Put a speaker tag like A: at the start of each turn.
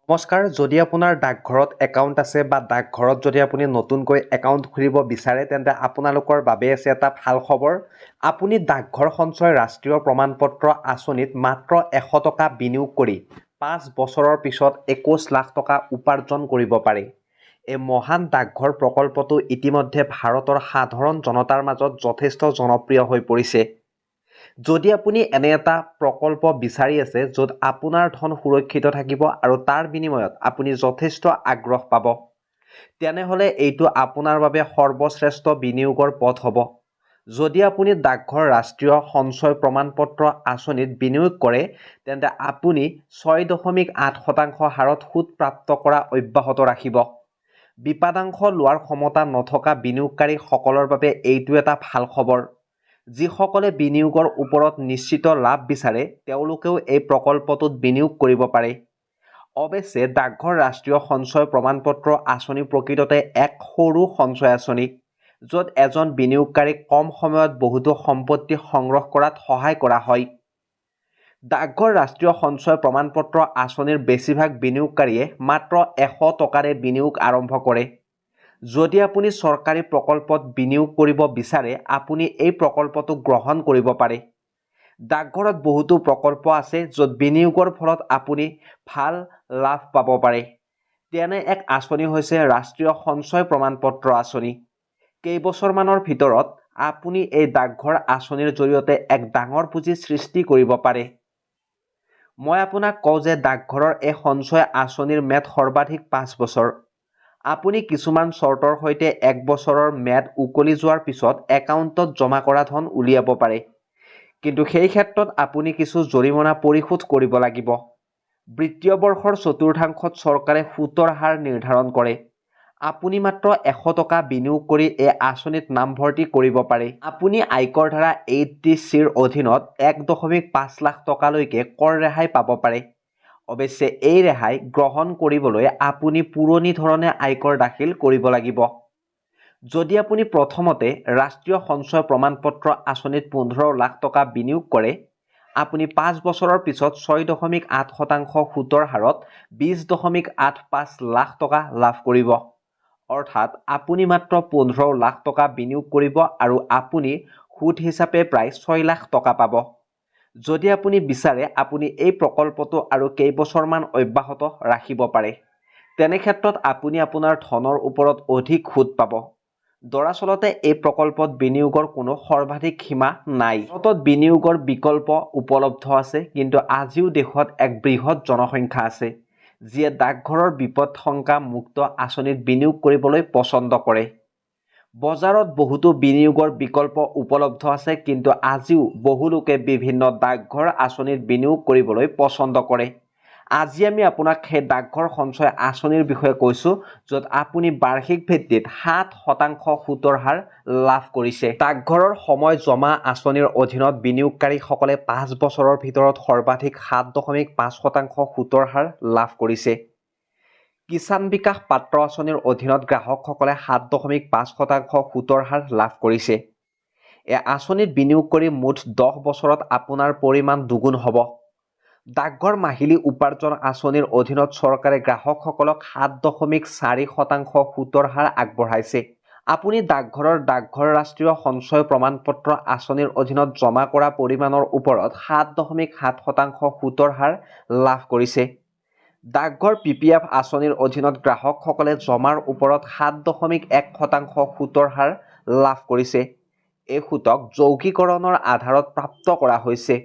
A: নমস্কাৰ। যদি আপোনাৰ ডাকঘৰত একাউণ্ট আছে বা ডাকঘৰত যদি আপুনি নতুনকৈ একাউণ্ট খুলিব বিচাৰে, তেন্তে আপোনালোকৰ বাবে আছে এটা ভাল খবৰ। আপুনি ডাকঘৰ সঞ্চয় ৰাষ্ট্ৰীয় প্ৰমাণপত্ৰ আঁচনিত মাত্ৰ 100 টকা বিনিয়োগ কৰি 5 বছৰৰ পিছত 21 লাখ টকা উপাৰ্জন কৰিব পাৰে। এই মহান ডাকঘৰ প্ৰকল্পটো ইতিমধ্যে ভাৰতৰ সাধাৰণ জনতাৰ মাজত যথেষ্ট জনপ্ৰিয় হৈ পৰিছে। যদি আপুনি এনে এটা প্ৰকল্প বিচাৰি আছে, য'ত আপোনাৰ ধন সুৰক্ষিত থাকিব আৰু তাৰ বিনিময়ত আপুনি যথেষ্ট আগ্ৰহ পাব, তেনেহ'লে এইটো আপোনাৰ বাবে সৰ্বশ্ৰেষ্ঠ বিনিয়োগৰ পথ হ'ব। যদি আপুনি ডাকঘৰ ৰাষ্ট্ৰীয় সঞ্চয় প্ৰমাণপত্ৰ আঁচনিত বিনিয়োগ কৰে, তেন্তে আপুনি 6.8% হাৰত সুত প্ৰাপ্ত কৰা অব্যাহত ৰাখিব। বিপদাশংকা লোৱাৰ ক্ষমতা নথকা বিনিয়োগকাৰীসকলৰ বাবে এইটো এটা ভাল খবৰ। যিসকলে বিনিয়োগৰ ওপৰত নিশ্চিত লাভ বিচাৰে, তেওঁলোকেও এই প্ৰকল্পটোত বিনিয়োগ কৰিব পাৰে। অৱশ্যে, ডাকঘৰ ৰাষ্ট্ৰীয় সঞ্চয় প্ৰমাণপত্ৰ আঁচনি প্ৰকৃততে এক সৰু সঞ্চয় আঁচনি, য'ত এজন বিনিয়োগকাৰীক কম সময়ত বহুতো সম্পত্তি সংগ্ৰহ কৰাত সহায় কৰা হয়। ডাকঘৰ ৰাষ্ট্ৰীয় সঞ্চয় প্ৰমাণপত্ৰ আঁচনিৰ বেছিভাগ বিনিয়োগকাৰীয়ে মাত্ৰ 100 টকাৰে বিনিয়োগ আৰম্ভ কৰে। যদি আপুনি চৰকাৰী প্ৰকল্পত বিনিয়োগ কৰিব বিচাৰে, আপুনি এই প্ৰকল্পটো গ্ৰহণ কৰিব পাৰে। ডাকঘৰত বহুতো প্ৰকল্প আছে, য'ত বিনিয়োগৰ ফলত আপুনি ভাল লাভ পাব পাৰে। তেনে এক আঁচনি হৈছে ৰাষ্ট্ৰীয় সঞ্চয় প্ৰমাণপত্ৰ আঁচনি। কেইবছৰমানৰ ভিতৰত আপুনি এই ডাকঘৰ আঁচনিৰ জৰিয়তে এক ডাঙৰ পুঁজি সৃষ্টি কৰিব পাৰে। মই আপোনাক কওঁ যে ডাকঘৰৰ এই সঞ্চয় আঁচনিৰ ম্যাদ সৰ্বাধিক 5 বছৰ। আপুনি কিছুমান চৰ্তৰ সৈতে এক বছৰৰ ম্যাদ উকলি যোৱাৰ পিছত একাউণ্টত জমা কৰা ধন উলিয়াব পাৰে। কিন্তু সেই ক্ষেত্ৰত আপুনি কিছু জৰিমনা পৰিশোধ কৰিব লাগিব। বিত্তীয় বৰ্ষৰ চতুৰ্থাংশত চৰকাৰে সুতৰ হাৰ নিৰ্ধাৰণ কৰে। আপুনি মাত্ৰ 100 টকা বিনিয়োগ কৰি এই আঁচনিত নামভৰ্তি কৰিব পাৰে। আপুনি আয়কৰ ধাৰা 80Cৰ অধীনত 1.5 লাখ টকালৈকে কৰ ৰেহাই পাব পাৰে। অৱশ্যে, এই ৰেহাই গ্ৰহণ কৰিবলৈ আপুনি পুৰণি ধৰণে আয়কৰ দাখিল কৰিব লাগিব। যদি আপুনি প্ৰথমতে ৰাষ্ট্ৰীয় সঞ্চয় প্ৰমাণপত্ৰ আঁচনিত 15 লাখ টকা বিনিয়োগ কৰে, আপুনি 5 বছৰৰ পিছত 6.8% সুতৰ হাৰত 20.85 লাখ টকা লাভ কৰিব। অৰ্থাৎ আপুনি মাত্ৰ 15 লাখ টকা বিনিয়োগ কৰিব আৰু আপুনি সুত হিচাপে প্ৰায় 6 লাখ টকা পাব। যদি আপুনি বিচাৰে, আপুনি এই প্ৰকল্পটো আৰু কেইবছৰমান অব্যাহত ৰাখিব পাৰে। তেনে ক্ষেত্ৰত আপুনি আপোনাৰ ধনৰ ওপৰত অধিক সুত পাব। দৰাচলতে, এই প্ৰকল্পত বিনিয়োগৰ কোনো সৰ্বাধিক সীমা নাই। ভাৰতত বিনিয়োগৰ বিকল্প উপলব্ধ আছে, কিন্তু আজিও দেশত এক বৃহৎ জনসংখ্যা আছে, যিয়ে ডাকঘৰৰ বিপদাশংকা মুক্ত আঁচনিত বিনিয়োগ কৰিবলৈ পছন্দ কৰে। বজাৰত বহুতো বিনিয়োগৰ বিকল্প উপলব্ধ আছে, কিন্তু আজিও বহু লোকে বিভিন্ন ডাকঘৰ আঁচনিত বিনিয়োগ কৰিবলৈ পছন্দ কৰে। আজি আমি আপোনাক সেই ডাকঘৰ সঞ্চয় আঁচনিৰ বিষয়ে কৈছোঁ, য'ত আপুনি বাৰ্ষিক ভিত্তিত 7% সুতৰ হাৰ লাভ কৰিছে। ডাকঘৰৰ সময় জমা আঁচনিৰ অধীনত বিনিয়োগকাৰীসকলে 5 বছৰৰ ভিতৰত সৰ্বাধিক 7.5% সুতৰ হাৰ লাভ কৰিছে। কিষাণ বিকাশ পাত্ৰ আঁচনিৰ অধীনত গ্ৰাহকসকলে 7.5% সুতৰ হাৰ লাভ কৰিছে। এই আঁচনিত বিনিয়োগ কৰি মুঠ 10 বছৰত আপোনাৰ পৰিমাণ দুগুণ হ'ব। ডাকঘৰ মাহিলী উপাৰ্জন আঁচনিৰ অধীনত চৰকাৰে গ্ৰাহকসকলক 7.4% সুতৰ হাৰ আগবঢ়াইছে। আপুনি ডাকঘৰৰ ডাকঘৰ ৰাষ্ট্ৰীয় সঞ্চয় প্ৰমাণপত্ৰ আঁচনিৰ অধীনত জমা কৰা পৰিমাণৰ ওপৰত 7.7% সুতৰ হাৰ লাভ কৰিছে। ডাকঘৰ পিপিএফ আঁচনিৰ অধীনত গ্ৰাহকসকলে জমাৰ ওপৰত 7.1% সুতৰ হাৰ লাভ কৰিছে। এই সুতক যৌগীকৰণৰ আধাৰত প্ৰাপ্ত কৰা হৈছে।